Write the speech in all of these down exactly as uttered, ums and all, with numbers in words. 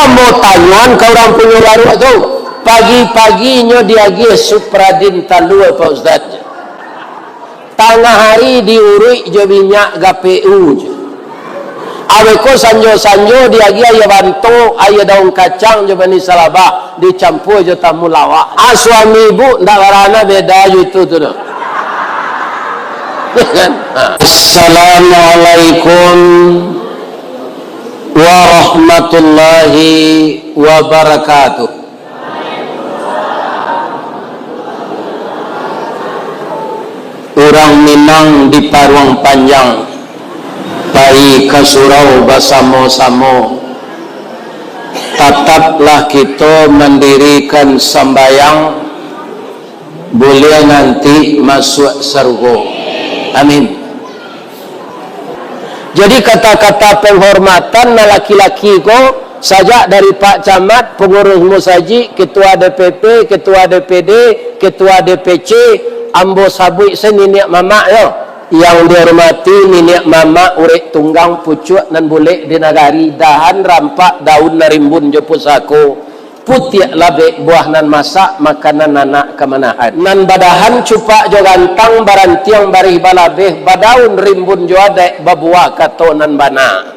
Ambo tanyoan ka urang punyo waruak tu, pagi-pagi nyo diagiah Supradin talua, Pak Ustaz. Tangah hari diuruik jo minyak G P U je. Abeko sanjo-sanjo diagiah aia banto, aia daun kacang jo manih salabah, dicampua jo tamulawak. Ah, suami ibu ndak barana beda jo itu tu doh. Ya kan? Ha. Assalamualaikum warahmatullahi wabarakatuh. Urang Minang di Paruang Panjang, pai ka surau basamo-samo. Tataplah kito mandirikan sambayang, buliah nanti masuak sarugo. Amin. Jadi, kata-kata penghormatan nan laki-laki ko, sajak dari Pak Camat, pengurus musajik, ketua D P P, ketua D P D, ketua D P C, ambo sabuik se niniak mamak yo. Yang dihormati niniak mamak urek tunggang, pucuak nan bulek di nagari, dahan rampak, daun nan rimbun jo pusako, putiak labek, buah nan masak, makanan anak kamanahan. Nan badahan cupak jo gantang, barantiang barih balabeh, badaun rimbun jo adaik, babuah kato nan bana.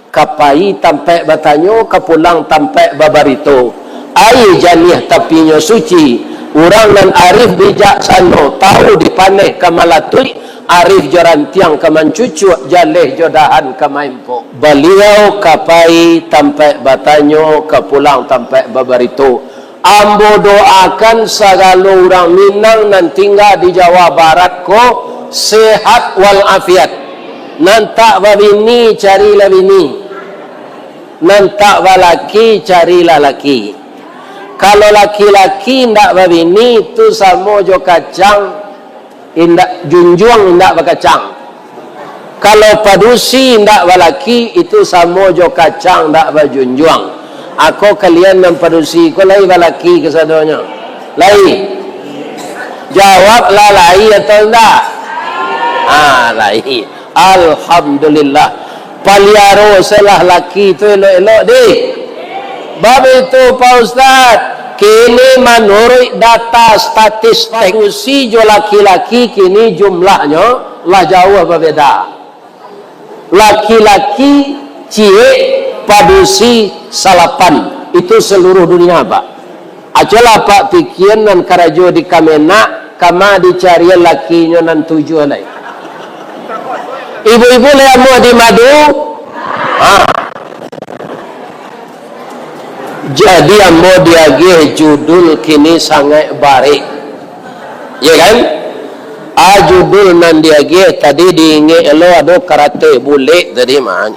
Ka pai tampaik batanyo, ka pulang tampaik babarito. Aia janiah tapinyo suci. Urang nan arif bijaksano, tau dipaneh ka malatuik, arif jo rantiang ka mancucuak, jaleh jo dahan ka maempok. Baliau ka pai tampaik batanyo, ka pulang tampaik babarito. Ambo doakan sagalo urang Minang nan tingga di Jawa Barat ko sehat walafiat. Nan tak babini, carilah bini. Nan tak balaki, carilah laki. Kalau laki-laki indak babini, tu samo jo kacang indak, junjuang indak bakacang. Kalau padusi indak balaki, itu samo jo kacang indak bajunjuang. Ako kalian nan padusi ko lai balaki kasadonyo? Lai? Jawablah, lai atau indak? Ah, lai. Alhamdulillah. Paliaro selah laki tu elok-elok, di. Bab itu, Pak Ustaz, kini manuruik data statistik, padusi jo laki-laki kini jumlahnyo lah jauah babeda. Laki-laki ciek, padusi salapan. Itu seluruh dunia, Pak. Acolah Pak pikian nan karajo di Kamenag, kama dicarian lakinyo nan tujuah lai. Ibu-ibu lai amuah di madu? Ha. Jadi ambo diagiah judul kini sangaik barek. Ya kan? A, judul nan diagiah tadi diingek lo ado karateh bulek tadi mah.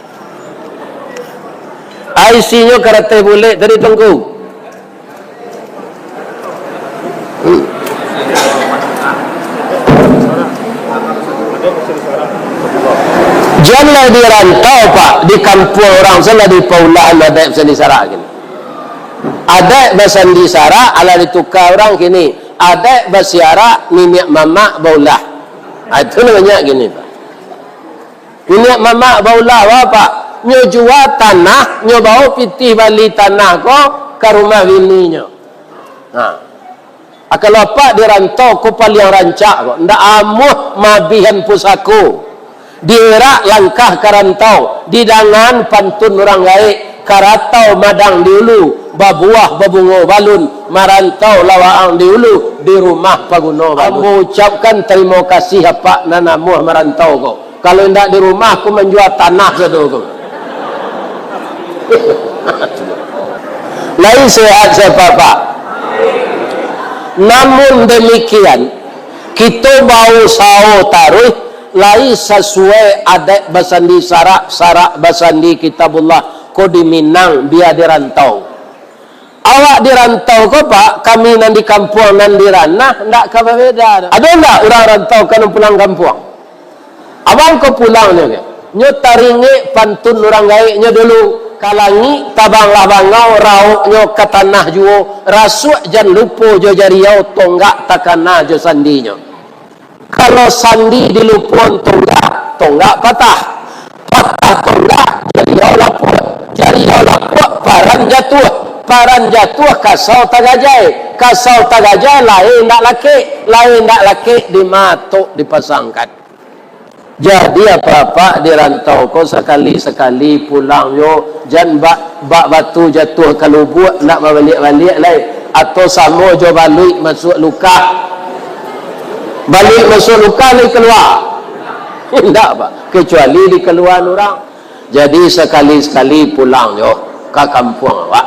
A, isinyo karateh bulek tadi, Tongku? Hmm. Jan lah di rantau, Pak, di kampuang urang, jan lah dipaulahan adaik basandi sarak kini. Adaik basandi sarak alah dituka urang kini. Adaik basiarak niniak mamak baulah. Ha, itu namonyo kini, Pak. Niniak mamak baulah, Pak. Nyo jua tanah, nyo bao pitih bali tanah ko ka rumah bininyo. Ha. A, kalau apak di rantau ko paliang rancak ko, ndak amuah maabihan pusako. Dierak langkah ka rantau, didangaan pantun urang gaek, karatau madang di ulu, babuah babungo balun, marantau lah waang di ulu, di rumah paguno balun. Ambo ucapkan tarimo kasih apak nan amuah marantau ko. Kalau indak di rumah, ko manjua tanah sado ko. Lai sehat sia, Pak? Namun demikian, kito bausaho taruih, lai sasuai adaik basandi sarak, sarak basandi Kitabullah, ko di Minang, bia di rantau. Awak di rantau ko, Pak, kami nan di kampuang, nan di ranah, ndak ka babeda doh. Ado ndak urang rantau ka nan pulang kampuang? Abang ko pulang nyo, nyo taringek pantun urang gaeknyo dulu, "Ka langik tabanglah bangau, rauknyo ka tanah juo, rasuak jan lupo jo jariau, tonggak takana jo sandinyo." Kalau sandi dilupoan tonggak, tonggak patah. Patah tonggak, jariau lapuak. Jariau lapuak, paran jan Paran jatuah kasau tagajai. Kasau tagajai lain ndak lakek. Lain ndak lakek di matok dipasangkan. Jadi apak-apak di rantau ko sakali-sakali pulangnyo, jan bak, bak batu jatuah ka lubuak, ndak babaliak-baliak lai. Atau samo jo baluik masuak lukah. Baluik masuak lukah lai kalua. Indak, Pak. Kecuali dikaluaan urang. Jadi sakali-sakali pulangnyo ka kampuang awak.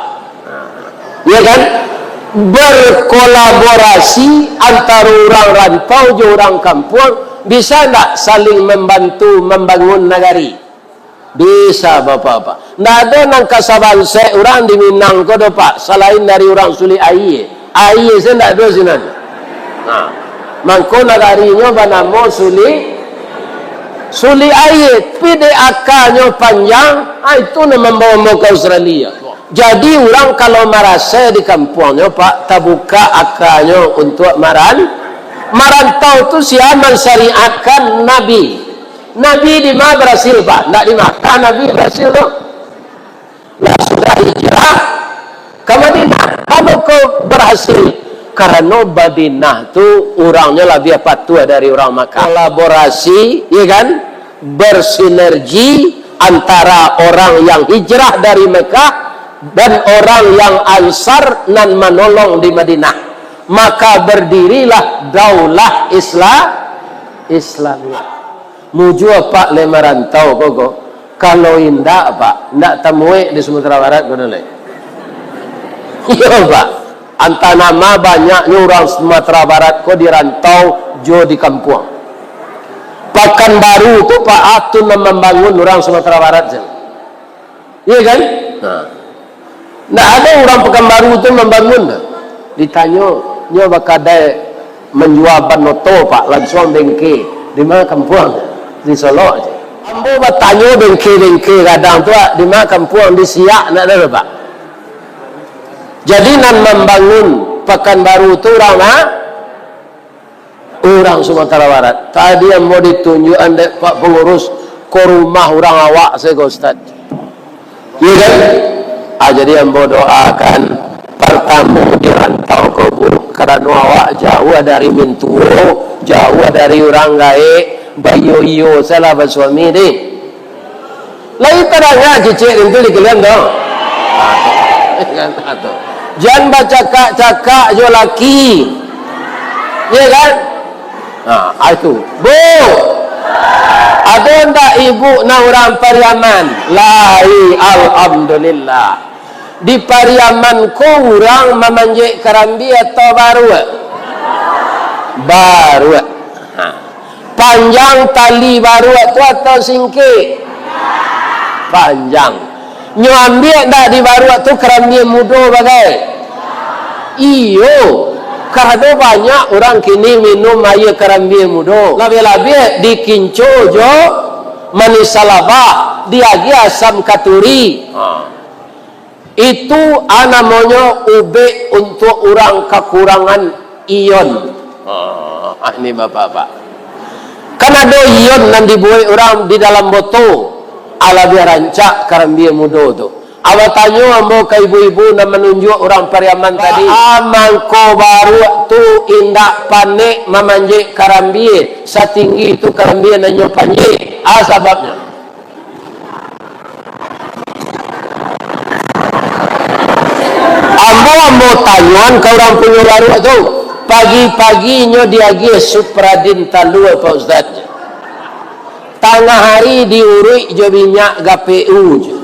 Ya kan? Berkolaborasi antara urang rantau jo urang kampuang, bisa ndak saling mambantu mambangun nagari? Bisa, Bapak-bapak. Ndak ado nan ka sabansek urang di Minang ko doh, Pak, salain dari urang Sulik Aia. Aia se ndak ado sinan. Nah, mangko nagarinyo banamo Sulik, Sulik Aia, tapi dek akanyo panjang, ah, itu nan mambawa-bawa ka Australia. Jadi, urang kalau marasai di kampuangnyo, Pak, tabuka akanyo untuak maran-, marantau tu sia mansyariatkan Nabi. Nabi di ma barasil, Pak? Ndak di Makkah Nabi barasil tu. Lah sudah hijrah ka Madinah. Kenapa kok barasil? Karano Madinah tu urangnyo labiah patuah dari urang Makkah. Kolaborasi, ya kan? Bersinergi antara orang yang hijrah dari Mekah dan orang yang Ansar nan manolong di Madinah. Maka berdirilah Daulah Isla-, Islamiyah. Mujua apak lai marantau ko, ko. Kalau indak, Pak, indak tamuek di Sumatera Barat ko doh lai. Iyo, Pak. Antah nama banyaknyo urang Sumatera Barat ko di rantau jo di kampuang. Pakanbaru tu, Pak, atu nan mambangun urang Sumatera Barat se. Iya kan? Nah. Ndak ado urang Pakanbaru tu mambangun. Ditanyo, nyo bakadai manjua ban oto, Pak, lansuang bengke. Di ma kampuang? Di Solok. Ambo batanyo bengke-bengke gadang tu, Pak, di ma kampuang? Di Siak, ndak ado, Pak. Jadi nan mambangun Pakanbaru tu urang ma-, urang Sumatera Barat. Tadi ambo ditunjuakan dek Pak Pangurus, ko rumah urang awak sajo, Ustaz. Iya kan? Ah, jadi ambo doakan, partamo di rantau ko, Bu, karano awak jauah dari mintuo, jauah dari urang gaek, baiyo-iyo salah basuami deh. Lai tadanga cicik rintu di kalian tu? Jan bacakak-cakak jo laki. Iya kan? Nah, itu. Bu, ado ndak ibu nan urang Pariaman? Lai, alhamdulillah. Di Pariaman ko urang mamanjek karambia atau baruak? Baruak. Ha. Panjang tali baruak tu atau singkek? Panjang. Nyo ambiak ndak di baruak tu karambia mudo bagai? Iyo. Karano banyak urang kini minum aia karambia mudo. Labiah-labiah dikinco jo manih salabah, diagiah asam katuri. Ha. Itu, ah, namonyo ubek untuak urang kakurangan ion. Ah, ini bapak-bapak. Kan ado ion nan dibuek urang di dalam boto. Alah, bia rancak karambia mudo tu. Abah tanyo ambo ka ibu-ibu nan manunjuak urang Pariaman tadi. Ah, mangko baruak tu indak panek mamanjek karambia, satinggi tu karambia nan nyo panjek. Ah, sababnyo. Ambo, ambo tanyoan ka urang punyo baruak tu. Pagi-pagi nyo diagiah Supradin talua, Pak Ustaz. Tangah hari diuruik jo minyak G P U je.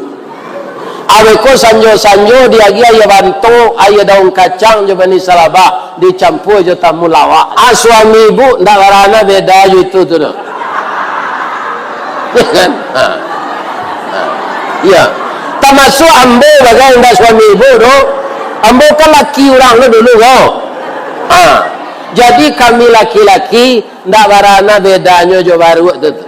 Abih ko sanjo-sanjo diagiah aia banto, aia daun kacang jo manih salabah. Dicampua jo tamulawak. Ah, suami ibu ndak barana beda jo itu tu doh. Ya kan? Ha. Ha. Ya. Tamasuak ambo bagai ndak suami ibu doh. Ambo kan laki urang tu dulu ko. Ha. Jadi kami laki-laki ndak barana bedanyo jo baruak tu, tu.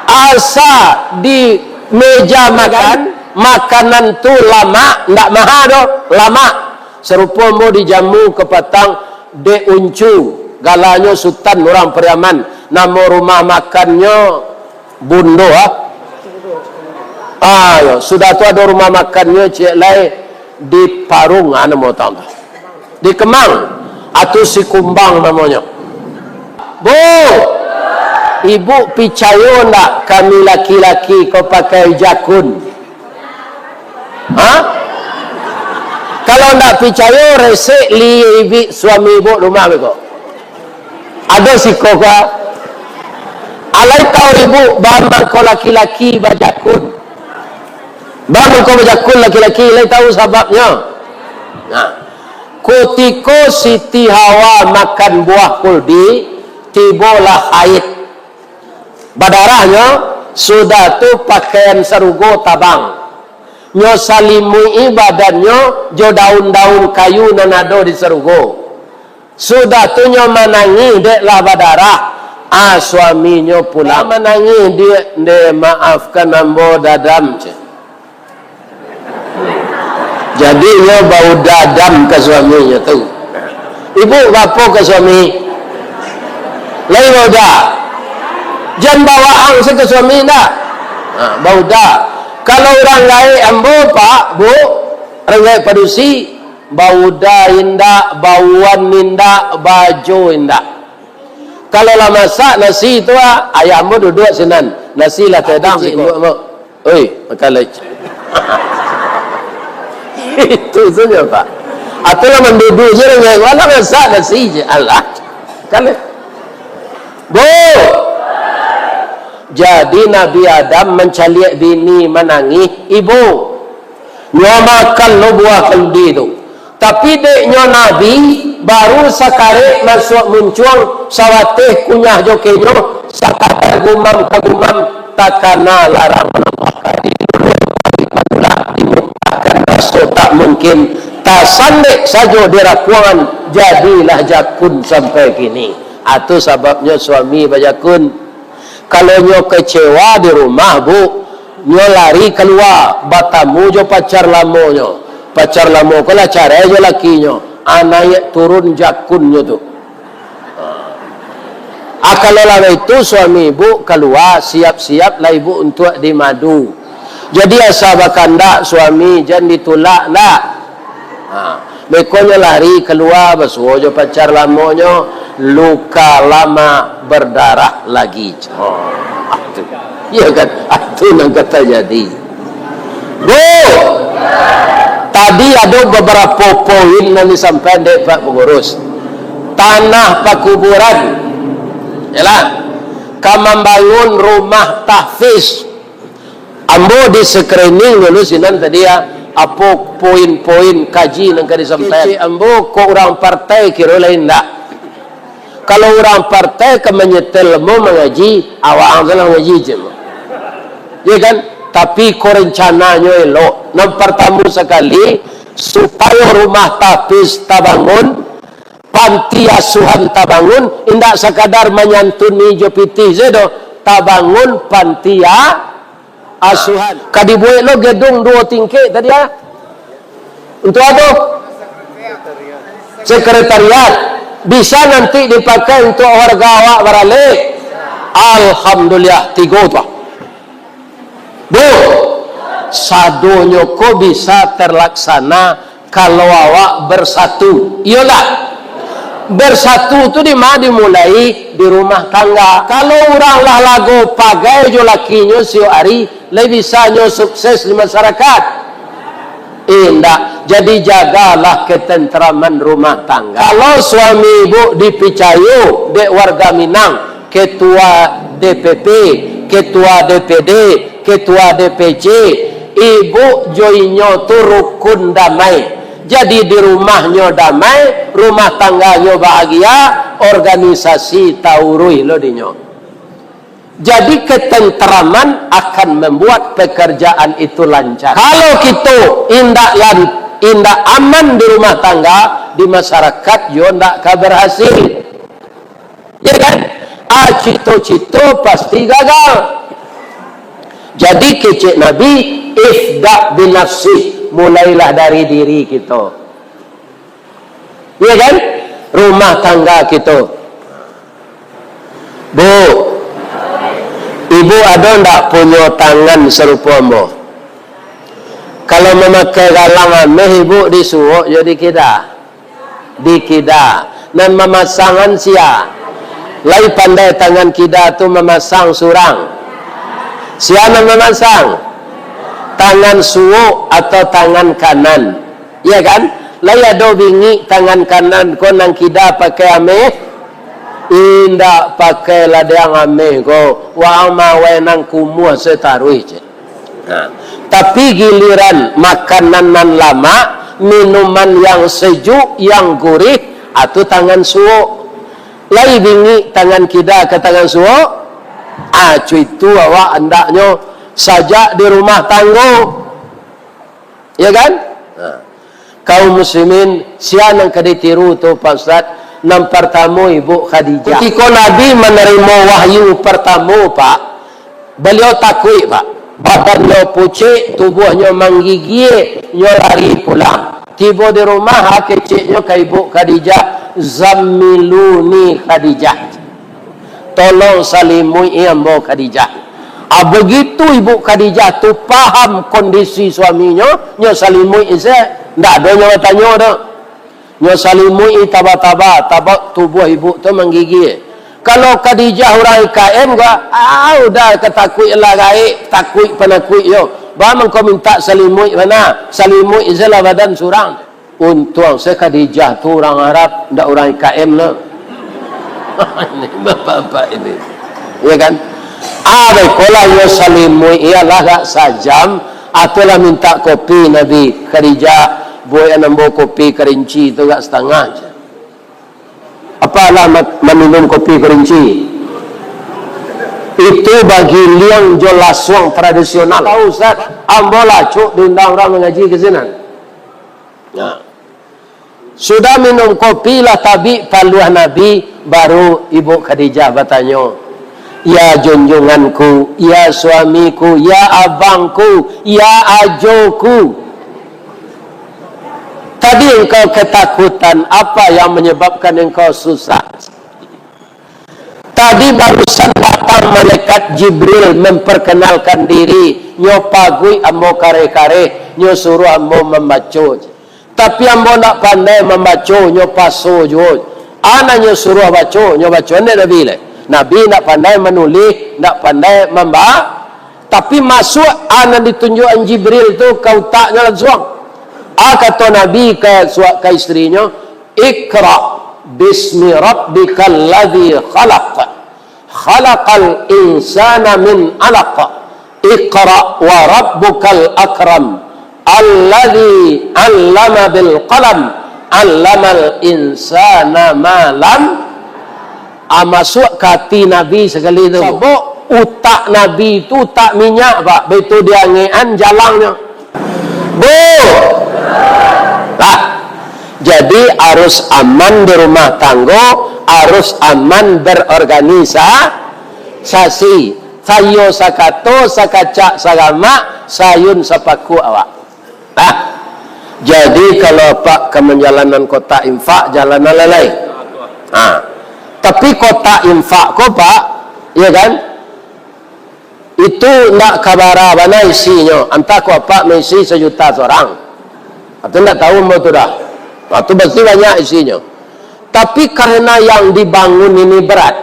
Asa di meja makan, makanan tu lamak, ndak maha doh, lamak. Sarupo ambo dijamu kapatang dek Uncu, galanyo Sutan, urang Pariaman. Namo rumah makannyo Bundo, ah. Ah, yo, sudah tu ado rumah makannyo ciek lai, Di Parung, ah, namo tang tu. Di Kemang, atau Sikumbang namonyo. Bu, ibu picayo ndak kami laki-laki ko pakai jakun? Ha? Kalau ndak picayo, resek li ibik suami ibu rumah beko. Ado siko ka? Alai tahu ibu, baa mangko laki-laki bajakun? Baa mangko bajakun laki-laki, lai tahu sababnyo? Nah, kutiko Siti Hawa makan buah kuldi, tibolah haid. Badarahnyo, sudah tu pakaian sarugo tabang. Nyo salimuik-i badannyo jo daun-daun kayu nan ado di sarugo. Sudah tu nyo manangih dek lah badarah. Ah, suaminyo pulang manangih, dek, "Ndeh, maafkan ambo, dadam," ceh. Jadi nyo baudah dam ka suaminyo tu. Ibu, bapo ka suami? Lai baudah. Jan bawaan se ka suami ndak? Ha, baudah. Kalau urang gaek ambo, Pak, Bu, urang gaek padusi, baudah indak, bauan indak, bajo indak. Kalau lah masak nasi tu, ah, ayah ambo duduak sinan. Nasi lah tadang siko. Oi, makan lai. Itu saja, Pak. Atau lah manduduak je, lah masak nasi je. Alah. Kan? Bu. Jadi Nabi Adam mancaliak bini manangih, ibu. Nyo makan lo buah kuldi tu. Tapi dek nyo Nabi, baru sakarek masuak muncuang, sawateh kunyah jo kenyo, sakadar gumam ka gumam, takana larang Allah. Di muko, di muko, raso tak mungkin, tasandek sajo di rakuangan, jadilah jakun sampai kini. Atu sababnyo suami bajakun. Kalau nyo kecewa di rumah, Bu, nyo lari kalua, batamu jo pacar lamonyo. Pacar lamo ko lah carai jo lakinyo. Ah, naiak turun jakunnyo tu. Ah, kalau lah baitu, suami ibu kalua, siap-siap lah ibu untuak dimadu. Jadi, asa bakandak suami, jan ditulak ndak? Ha, bekonyo lari kalua, basuo jo pacar lamonyo, luka lama berdarah lagi. Oh, tu. Iya kan? Ah, tu nan ka tajadi. Bu, tadi ado babarapo poin nan disampaian dek Pak Pangurus. Tanah pakuburan. Yalah. Ka mambangun rumah tahfiz. Ambo di screening dulu sinan tadi, ya, apo poin-poin kaji nan ka disampaikan. Kecek ambo, kok urang partai kiro lain ndak? Kalau urang partai ka manyetel ambo mangaji, awak ang salah mangaji, cek ambo. Ya kan? Tapi ko rencananyo elok. Nan partamo sakali, supayo rumah tahfiz tabangun, panti asuhan tabangun, indak sakadar manyantuni jo pitih sajo, tabangun panti a-, asuhan. Ka dibuek lo gedung duo tingkek tadi, ah. Untuak apo? Sekretariat. Bisa nanti dipakai untuak warga awak baralek. Alhamdulillah, tigo tu, ah. Bu, sadonyo ko bisa terlaksana kalau awak bersatu. Iyolah, bersatu tu di ma dimulai? Di rumah tangga. Kalau urang lah lago pagai jo lakinyo siok ari, lai bisa nyo sukses di masyarakat? Indak. Jadi, jagalah ketenteraman rumah tangga. Kalau suami ibu dipicayo dek warga Minang, ketua D P P, ketua D P D, ketua D P C, ibu jo inyo tu rukun damai. Jadi, di rumahnyo damai, rumah tangganyo bahagia, organisasi tauruih lo dinyo. Jadi, ketenteraman akan membuat pekerjaan itu lancar. Kalau kito indak lan-, indak aman di rumah tangga, di masyarakat yo ndak ka berhasil. Ya kan? Ah, cito-cito pasti gagal. Jadi, kecek Nabi, "Ibda' binafsik," mulailah dari diri kito. Iya kan? Rumah tangga kito. Bu, ibu ado ndak punyo tangan sarupo ambo? Kalau mamakai galang ameh, Ibu, di suok jo di kida? Di kida. Nan mamasangan sia? Lai pandai tangan kida tu mamasang surang. Sia nan mamasang? Tangan suok atau tangan kanan. Iya kan? Lai ado bingik tangan kanan ko nan kida pakai ameh? Indak pakai ladiang ameh ko. Waang mawai nan kumuah sataruih, cek. Nah, tapi giliran makanan nan lamak, minuman yang sejuk, yang gurih, atu tangan suok. Lai bingik tangan kida ka tangan suok? Ah, cu itu awak andaknyo sajak di rumah tanggo. Ya kan? Nah. Kaum muslimin, sia nan ka ditiru tu, Pak Ustaz? Nan partamo, Ibu Khadijah. Kutiko Nabi manarimo wahyu partamo, Pak, baliau takuik, Pak. Badannyo pucek, tubuahnyo manggigia, nyo lari pulang. Tibo di rumah, ha keceknyo ka Ibu Khadijah, "Zammiluni Khadijah." "Tolong salimuik-i ambo, Khadijah." Ah, begitu Ibu Khadijah tu paham kondisi suaminyo, nyo salimuik-i se, ndak ado nyo batanyo doh. Nyo salimuik-i taba-taba, taba tubuah ibu tu manggigia. Kalau Khadijah urang I K M ko, ah, udah katakuik lah gaek, takuik panakuik yo. Ba mangko mintak salimuik bana, salimuik-i se lah badan surang. Untuang se Khadijah tu urang Arab, ndak urang I K M lah. Ini bapak-bapak ini. Ya kan? Ah, baikolah, yo salimuik-i lah agak sajam, atulah mintak kopi Nabi, "Khadijah, buek ambo kopi karinci tu agak satangah se." Apalah ma-, maminum kopi karinci? Itu bagiliang jo lasuang tradisional. Tahu, Ustaz, ambo lah acok diundang urang mangaji ka sinan. Nah. Sudah minum kopi, lah tabik paluah Nabi, baru Ibu Khadijah batanyo, "Ya junjunganku, ya suamiku, ya abangku, ya ajoku. Tadi engkau ketakutan, apa yang menyebabkan engkau susah?" Tadi barusan datang malaikat Jibril memperkenalkan diri, nyo paguik ambo kareh-kareh, nyo suruah ambo mambaco. Tapi ambo ndak pandai mambaco, nyo paso juo. Ana nyo suruah baco, nyo baco dek Nabi lai. Nabi ndak pandai manulih, ndak pandai mamba-, tapi masuak ana ditunjuakan Jibril tu ka utaknyo lansuang. A kato Nabi ka suak ka istrinyo, "Iqra bismi rabbikal ladzi khalaq. Khalaqal insana min alaq. Iqra wa rabbukal akram. Alladzi allama bil qalam. Allamal insana ma lam." Ah, masuak ka ati Nabi sakali tu. Sabab utak Nabi tu utak minyak, Pak. Baitu diangekan jalangnyo. Bu! Lah, jadi harus aman di rumah tanggo, harus aman berorganisasi. Sayo sakato, sakacak, saramak, sayun sapakuk awak. Nah, jadi kalau Apak ka manjalanan kotak infak, jalanan lai. Ha. Tapi kotak infak ko, Pak, ya kan? Itu ndak ka bara bana isinyo. Antah ko Apak maisi sajuta sorang. Atau ndak tahu ambo tu dah. Nah, tu pasti banyak isinyo. Tapi karena yang dibangun ini berat,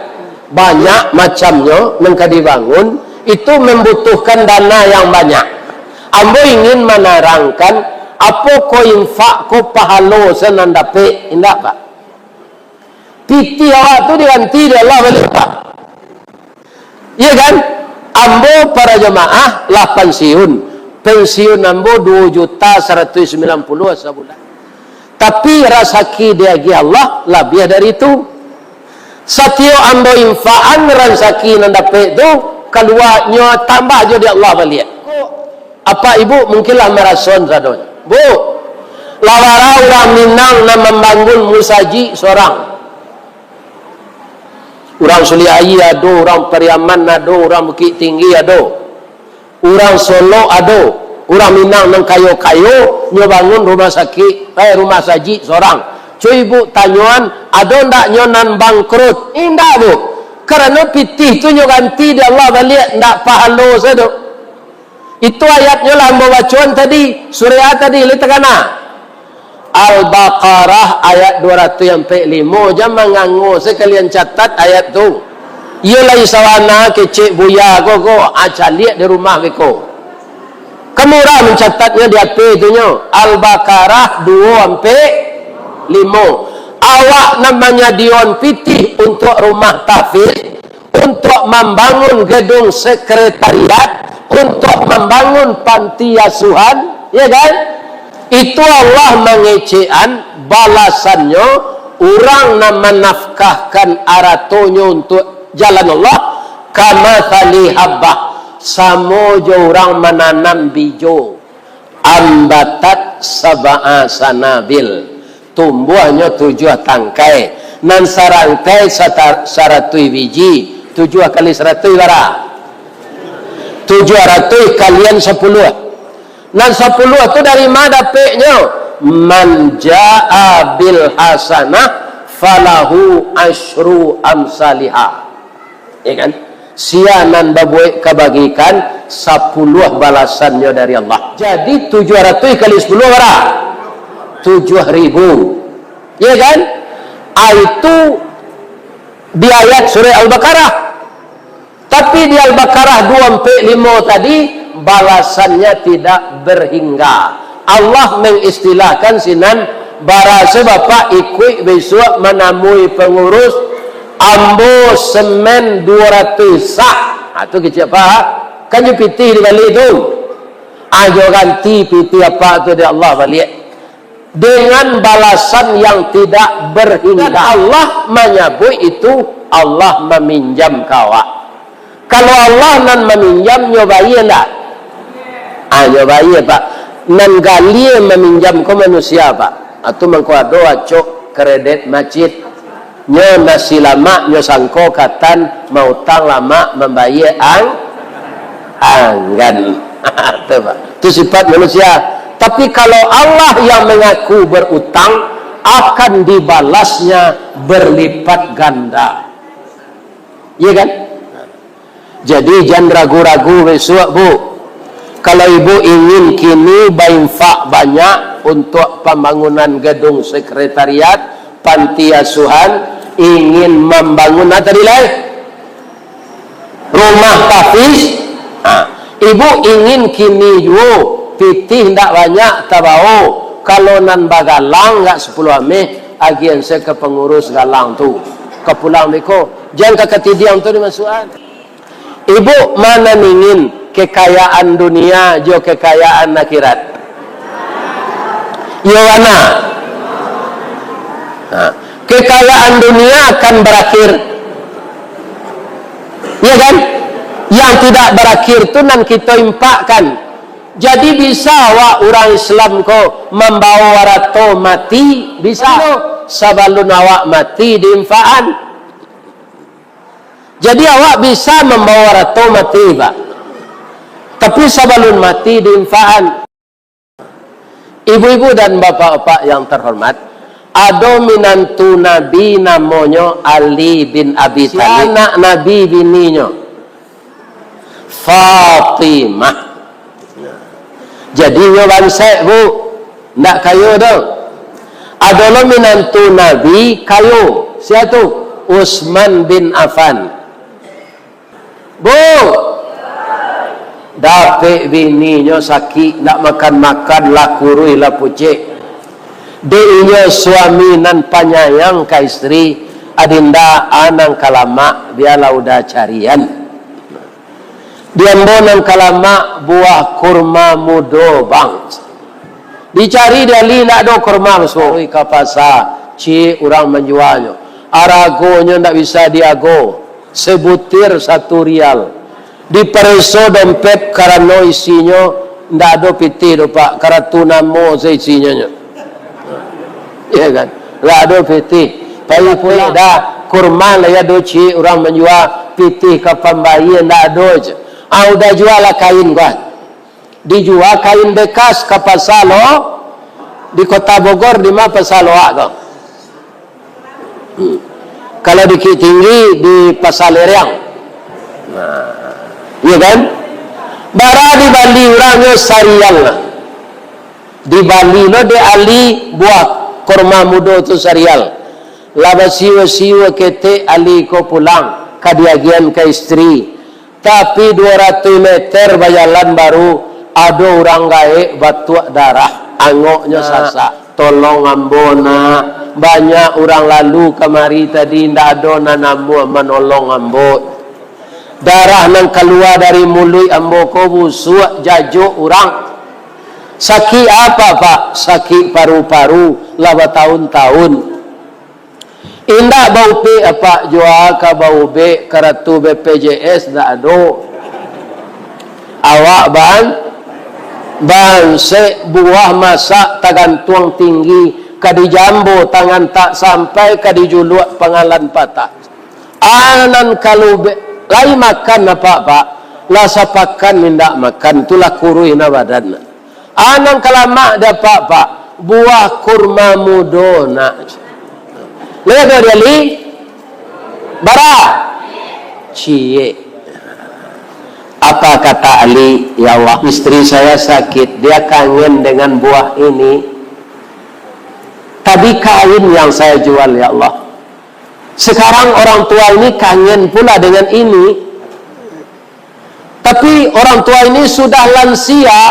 banyak macamnyo nan ka dibangun, itu membutuhkan dana yang banyak. Ambo ingin manarangkan, apo ko infak ko pahalo se nan dapek, indak, Pak? Pitih awak tu diganti dek Allah baliak, Pak. Iya kan? Ambo para jamaah lah pensiun. Pensiun ambo dua juta saratus sambilan puluah sabulan. Tapi rasaki diagiah Allah labiah dari itu. Satiok ambo infakan rasaki nan dapek tu, kaluanyo tambah jo di Allah baliak. Apak ibu mungkinlah marason sadonyo. Bu, lah bara urang Minang nan mambangun musajik sorang. Urang Sulik Aia ado, urang Pariaman ado, urang Bukik Tinggi ado, urang Solok ado, urang Minang nan kayo-kayo, nyo bangun rumah sakik, eh, rumah sajik sorang. Cubo ibu tanyoan, ado ndak nyo nan bangkrut? Indak, Bu. Karano pitih tu nyo ganti di Allah baliak, ndak pahalo sajo. Itu ayatnyo lah ambo bacoan tadi, surah tadi, lai takana. Al-Baqarah ayat dua ratuih ampek limo, jan mangango, sakalian catat ayat tu. Iyo lai sabana kecek buya ko, ko, ah, caliak di rumah beko. Ka murah mancatatnyo di H P tu nyo. Al-Baqarah duo ampek limo. Awak nan manyadiakan pitih untuak rumah tahfiz, untuak mambangun gedung sekretariat, untuak mambangun panti asuhan, ya kan? Itu Allah mangecekan balasannyo urang nan manafkahkan aratonyo untuak jalan Allah, kamatsali habbah, samo jo urang mananam bijo, ambatat sab'a sanabil, tumbuahnyo tujuah tangkai, nan sarangkai sata-, saratuih biji, tujuah kali saratuih bara? Tujuah ratuih kalian sapuluah. Nan sapuluah tu dari ma dapeknyo? "Man jaa bil hasanah falahu asyru amsaliha." Ya kan? Sia nan babuek kabagikan, sapuluah balasannyo dari Allah. Jadi, tujuah ratuih kali sapuluah bara? Tujuah ribu. Ya kan? Ah, itu di ayat surah Al-Baqarah. Tapi di Al-Baqarah duo ampek limo tadi, balasannyo tidak berhingga. Allah mengistilahkan sinan, baraso Bapak ikuik bisuak manamui pangurus, ambo semen duo ratuih sak. Ha, tu kecek apak, kan jo pitih di baliak tu. Ha, jo ganti pitih apak tu di Allah baliak. Dengan balasan yang tidak berhingga. Dan Allah manyabuik itu, Allah maminjam ka awak. Kalau Allah nan maminjam, nyo bayia ndak? Ah, nyo bayia, Pak. Nan galie maminjam ko manusia, Pak. Atu mangko ado acok kredit masjid. Nyo nasi lamak, nyo sangko katan mautang lamak mambayia ang-, anggan. Tu, Pak. Tu sifat manusia. Tapi kalau Allah yang mengaku berutang, akan dibalasnya berlipat ganda. Iya kan? Jadi, jan ragu-ragu bisuak, Bu. Kalau ibu ingin kini bainfak banyak untuk pambangunan gedung sekretariat, panti asuhan, ingin mambangun, ah, tadi lai, rumah tahfiz, ah, ibu ingin kini juo, pitih ndak banyak tabao, kalau nan bagalang ndak sapuluah ameh, agian se ka pangurus galang tu, ka pulang beko, jan ka katidiang tu dimasuakan. Ibu ma nan ingin, kekayaan dunia jo kekayaan akhirat? Iyo bana. Nah, kekayaan dunia akan barakhir. Iya kan? Yang tidak barakhir tu nan kito infakkan. Jadi bisa awak urang Islam ko mambawa arato mati? Bisa. Sabalun awak mati diinfakan. Jadi, awak bisa mambawa arato mati, Pak. Tapi, sabalun mati diinfakan. Ibu-ibu dan bapak-bapak yang terhormat, ado minantu Nabi namonyo Ali bin Abi Thalib. Sia anak Nabi bininyo? Fatimah. Jadi, inyo bansaik, Bu. Ndak kayo doh. Ado lo minantu Nabi kayo. Sia tu? Utsman bin Affan. Bu, dapek bininyo sakik, ndak makan-makan, lah kuruih, lah pucek. Dek inyo suami nan panyayang ka istri, adinda, a nan ka lamak, bialah uda carian. Di ambo nan ka lamak buah kurma mudo, Bang. Dicari di Ali, ndak ado kurma, masuak ka pasa, ciek urang manjualnyo. Aragonyo ndak bisa diago, sebutir satu rial. Dipareso dompet karano isinyo ndak ado pitih doh, Pak, karatu namo se isinyo nyo. Iya kan? Lah ado pitih. Pai pulo dah, kurma lah ya do ciek urang manjua, pitih ka pambayia ndak ado je. Ah, udah jua lah kain ko. Dijua kain bekas ka pasa lo, di Kota Bogor, di ma pasa loak ko? Hmm. Kalau di Bukittinggi, di Pasa Lereang. Nah, iya kan? Bara dibali urang nyo sarial lah. Dibali lo dek Ali buah kurma mudo tu sarial. Lah basiwa-siwa ketek Ali ko pulang, ka diagiahan ka istri. Tapi duo ratuih meter bajalan baru, ado urang gaek batuak darah, angoknyo sasak. "Tolong ambo, nak. Banyak urang lalu kamari tadi, indak ado nan namuah manolong ambo. Darah nan kalua dari muluik ambo ko busuak, jajok urang." "Sakik apa, Pak?" "Sakik paru-paru, lah batahun-tahun." "Indak baupek, Apak, jua ka baubek, karatu B P J S ndak ado." "Awak ban-, bansek, buah masak tagantuang tinggi, ka dijambo tangan tak sampai, ka dijuluak pangalan patah." "Anan kalau be-, lai makan, Apak, Pak?" "Lah sapakan indak makan, tu lah kuruih na badan." "Anan kalamak dek Apak, Pak?" "Buah kurma mudo, nak." "Lai ado di Ali?" "Bara?" "Ciek." Apa kata Ali? "Ya Allah, istri saya sakit, dia kangen dengan buah ini. Tadi kain yang saya jual, ya Allah. Sekarang orang tua ini kangen pula dengan ini. Tapi orang tua ini sudah lansia,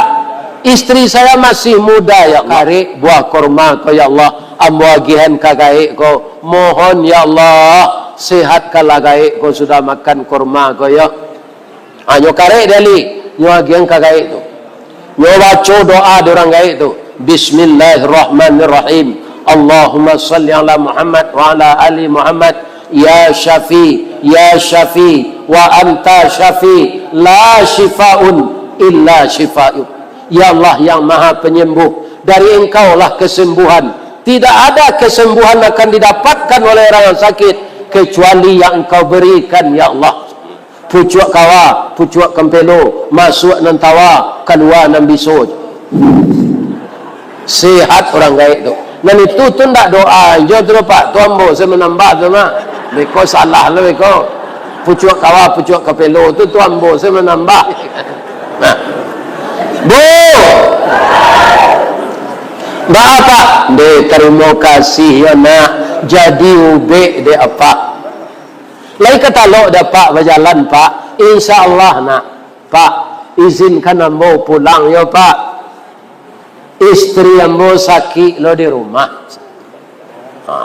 istri saya masih muda, ya Allah. Karek buah kurma ko, ya Allah, ambo agiahan ka gaek ko. Mohon, ya Allah, sehatkanlah gaek ko, sudah makan kurma ko, ya." Hanyo karek dek Ali, nyo agiahan ka gaek tu. Nyo baco doa di urang gaek tu. "Bismillahirrahmanirrahim. Allahumma salli ala Muhammad wa ala ali Muhammad. Ya Syafi, ya Syafi, wa anta Syafi, la syifaun illa syifa'uk." Ya Allah yang Maha Penyembuh, dari Engkau lah kesembuhan. Tidak ada kesembuhan akan didapatkan oleh orang yang sakit kecuali yang Engkau berikan, ya Allah. Pucuak kawa, pucuak kampelo, masuak nan tawa, kalua nan biso. Sehat urang gaek tu. Nan itu tu ndak doa jo tu, Pak. Tu ambo se manambah tu mah. Beko salah lo beko. Pucuak kawa, pucuak kampelo tu, tu ambo se manambah. Nah. Bu! Baa, Pak? Deh, tarimo kasih yo, nak. Jadi ubek dek Apak. Lai ka talok dek Apak bajalan, Pak? Insya Allah, nak. Pak, izinkan ambo pulang yo, Pak. Istri ambo sakik lo di rumah. Ha.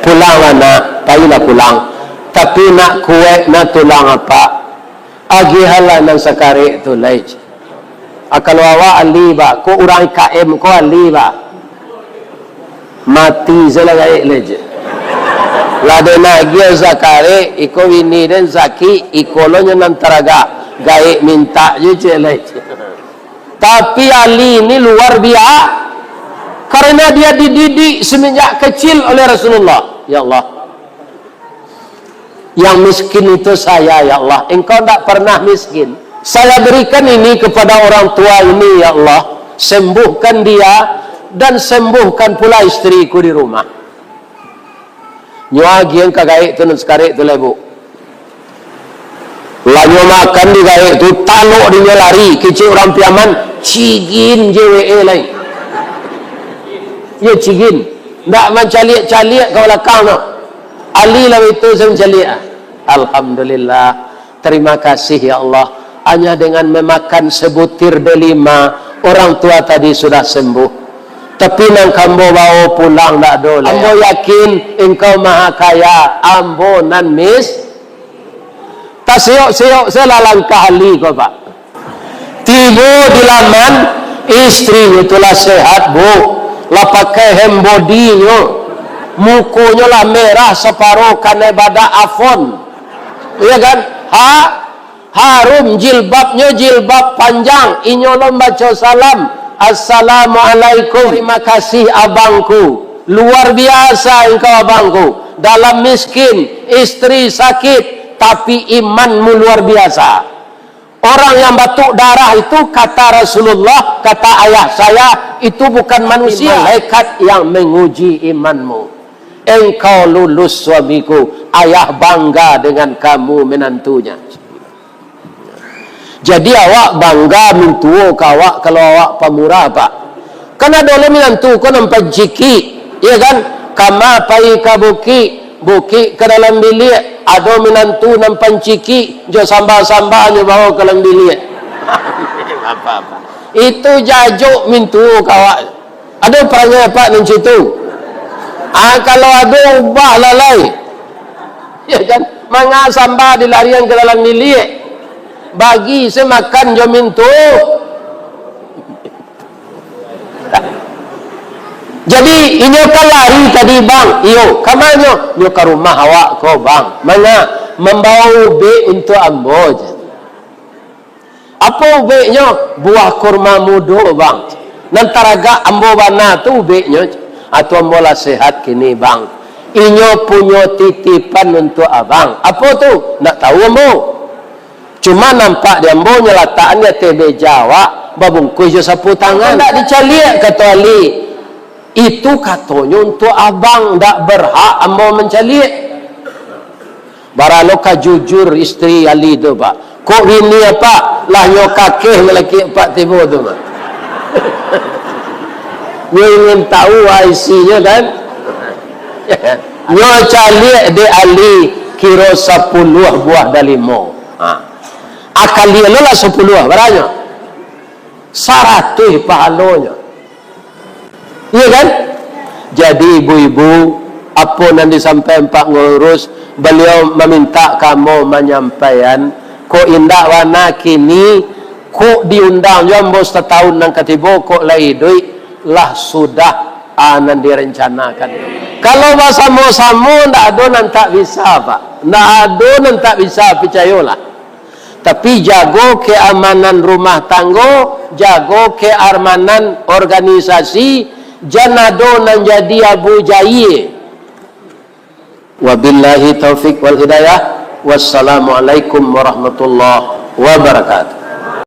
Pulanglah, nak. Pailah pulang. Tapi nak kuek na tulang Apak. Agiahlah nan sakarek tu lai. Ah, kalau awak ahli, Pak, ko urang I K M ko ahli, Pak. Mati se lah gaek lai, cek. Lah den agiah sakarek, iko bini den sakik, iko lo nyo nan taragak, gaek mintak je, cek lai, cek. Tapi Ali ni luar bia-, karena dia dididik semenjak kecil oleh Rasulullah. Ya Allah. Yang miskin itu saya, ya Allah. Engkau ndak pernah miskin. Saya berikan ini kepada orang tua ini, ya Allah. Sembuhkan dia dan sembuhkan pula istriku di rumah. Nyo agiahan ka gaek tu nan sakarek tu lai, Bu. Lah nyo makan di gaek tu, talok di nyo lari, kecek urang Piaman, cigin je we lai. Iyo, cigin. Ndak mancaliak-caliak ka balakang tu. Ali lah itu, saya mancaliak. Alhamdulillah. Terima kasih, ya Allah. Hanya dengan memakan sebutir delima, orang tua tadi sudah sembuh. Tapi nan ka ambo bao pulang ndak ado lai. Ambo yakin Engkau Maha Kaya, ambo nan mis-, taseyok-seyok se lah langkah Ali ko, Pak. Tibo di laman, istrinyo tu lah sehat, Bu. Lah pakai hand body-nyo. Mukonyo lah merah saparo kanai badak Avon. Iya kan? Ha? Harum, jilbabnyo jilbab panjang. Inyo lo baco salam, "Assalamualaikum." "Terima kasih, abangku. Luar biasa engkau, abangku. Dalam miskin, istri sakit, tapi imanmu luar biasa." Orang yang batuk darah itu, kata Rasulullah, kata ayah saya, itu bukan manusia, malaikat yang menguji imanmu. Engkau lulus, suamiku, ayah bangga dengan kamu, menantunya. Jadi awak bangga mintuo ka awak kalau awak pamurah, Pak. Kan ado lo minantu ko nan pancikik, iyo kan? Kama pai ka bukik, bukik ka dalam biliak, ado minantu nan pancikik, jo samba-sambanyo bao ka dalam biliak. Itu jajok mintuo ka awak. Ado parangai apak nan situ? Ah, kalau ado, ubah lah lai. Ya kan? Manga samba dilarian ka dalam biliak. Bagi se makan jo mintuo. Jadi, inyo kan lari tadi, Bang. Iyo, ka manyo? Nyo ka rumah awak ko, Bang. Manga? Mambao ubek untuak ambo, jar. Apo ubeknyo? Buah kurma mudo, Bang. Nan taragak ambo bana tu ubeknyo. Atu ambo lah sehat kini, Bang. Inyo punyo titipan untuak abang. Apo tu? Ndak tahu ambo. Cuma nampak di ambo nyo latakan di ateh meja awak, babungkuih jo sapu tangan. Ndak dicaliak, kato Ali. Itu katonyo untuak abang, ndak berhak ambo mancaliak. Baralo ka jujur isteri Ali tu, Pak. Kok bini apak, lah nyo kakeh laki apak tibo tu, Pak. Nyo ingin tahu isinyo, kan? Nyo caliak dek Ali kiro sapuluah buah dalimo. Ha. Akali lo lah sapuluah, baranyo? Saratuih pahalonyo. Iyo kan? Jadi ibu-ibu, apo nan disampaikan Pak Ngurus, baliau mamintak ka ambo manyampaian, kok indak bana kini, kok diundang jo ambo satahun nan ka tibo, kok lai iduik, lah sudah, ah, nan direncanakan. Kalau basamo-samo, ndak ado nan tak bisa, Pak. Ndak ado nan tak bisa, picayolah. Tapi jago keamanan rumah tanggo, jago keamanan organisasi, jan ado nan jadi Abu Jahia. Wabillahi taufik wal hidayah. Wassalamualaikum warahmatullahi wabarakatuh.